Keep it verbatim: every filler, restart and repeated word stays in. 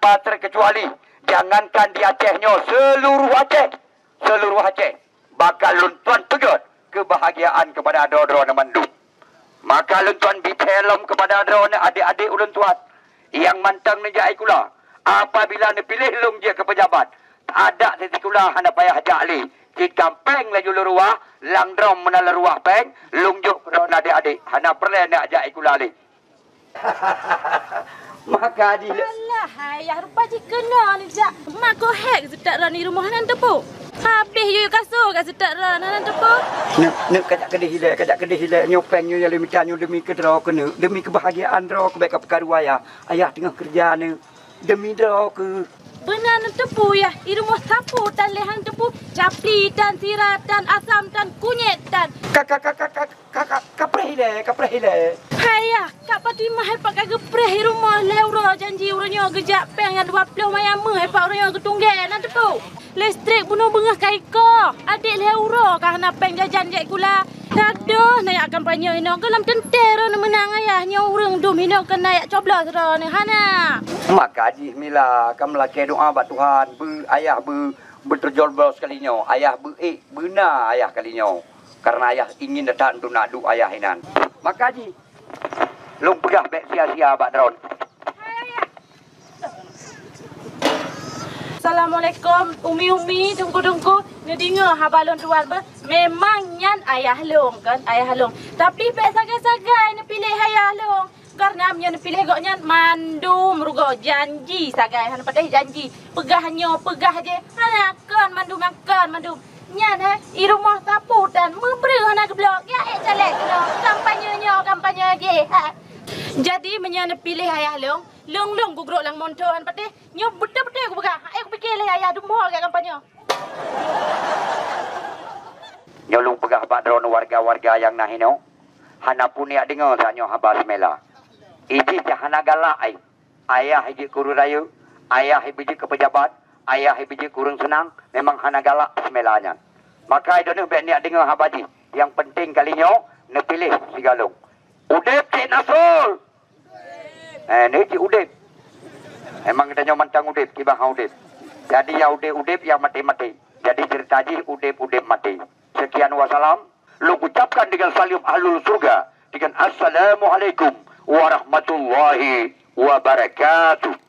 Terkecuali, jangankan di Aceh nyoe, seluruh Aceh, seluruh Aceh bakal lôn tuan peugét keubahgiaan keupada droe-droe nyan mandum. Maka lôn tuan bi thèe lom keupada droe nyan adék-adék ulôn tuan nyang mantong neujak sikula. Apabila neupiléh lôn jeuet keu peujabat, adak sikula hana payah jak lé. Cit ka péng laju lôn ruwah, lam drom meunan lôn ruwah péng, lôn jok keu droe nyan adék-adék, hana peureulèe neujak sikula lé. Maka jih le- Alah, ayah, rupa jih keunoe neujak. Mako hék geuseutôt droe nyan di rumoh hana neuteupeue. Habéh yue kasô geuseutôt droe nyan hana neuteupeue. Neuk, neuk, kajak keudéh ilèe, kajak keudéh ilèe. Nyoe péng nyoe nyang lôn mita nyoe demi keu droe keuneuk, demi keubahgiaan droe keuh, bèk kapeukaru ayah. Ayah teungoh keureuja nyoe demi droe keuh. Beuna neuteupeue yah, i rumoh sapeue tan lé hana neuteupeue. Capli tan, sira tan, asam tan, kunyét tan. Ka, ka, ka, ka, ka, Ka, ka, ka preh ilèe, ka preh ilèe. Hai yah, Kak Fatimah, hai pat ka geupreh i rumoh lhèe uroe janji uroe nyoe geujak péng nyang dua ploh manyam meuh, hai pat uroe nyoe geutunggèe na teupeu. Listrik bunoe beungoh ka iko, adék lhèe uroe ka hana péng jajan jak sikula. Adoh, na jak kampanye inoe goh lom teuntèe droeneuh meunang ayah, nyoe ureueng dum inoe keuneuk jak coblos droeneuh hana. Maka jih Mila ka meulakèe doa bak Tuhan, beu ayah beu, beu teujoblos kali nyoe, ayah beu ék, beuna ayah kali nyoe. Karena ayah ingin that untuk nak duek ayah inan. Maka jih, lôn peugah bèk sia-sia bak droeneuh. Assalamualaikum, umi-umi, teungku-teungku. Neudeungoe haba lôn tuan beuh? Memang nyan ayah lôn, kan, ayah lôn. Tapi bèk sagai-sagai neupiléh ayah lôn. Karena meunyoe neupiléh gobnyan mandum rugoe, janji sagai hana patéh janji. Peugah nyoe, peugah jéh, hana, kon mandum, kon mandum. Nyan, ha, i rumoh sapeue tan, meubreuh hana geubloe, jak ék caleg keunoe, kampanye nyoe, kampanye jéh, ha. Jadi meunyoe neupiléh ayah lôn, lôn-lôn geugrok lam moto hana patéh, nyoe beutôi-beutôi kupeugah, ha, ék kupike lé ayah dum ho jak kampanye. Nyoe lôn peugah bak droeneuh warga-warga nyang na hinoe, hana peue neujak deungoe tanyoe haba Sumela. Ijih jak hana galak ai. Ayah ijih keu ureueng rayeuk, ayah ijih keu peujabat, ayah ijih keu ureueng seunang, memang hana galak Sumela nyan. Maka droeneuh bèk neujak deungoe haba jih. Nyang penting kali nyoe neupiléh sigohlom. Udép Cék Nasrul! Eh, ni cit udép. Emang geutanyoe mantong udép, kiban han udép. Jadi nyang udép-udép, nyang maté-maté. Jadi ceurita jih udép-udép maté. Sekian wassalam. Lôn ucapkan dengan salam ahlul surga dengan assalamualaikum warahmatullahi wabarakatuh.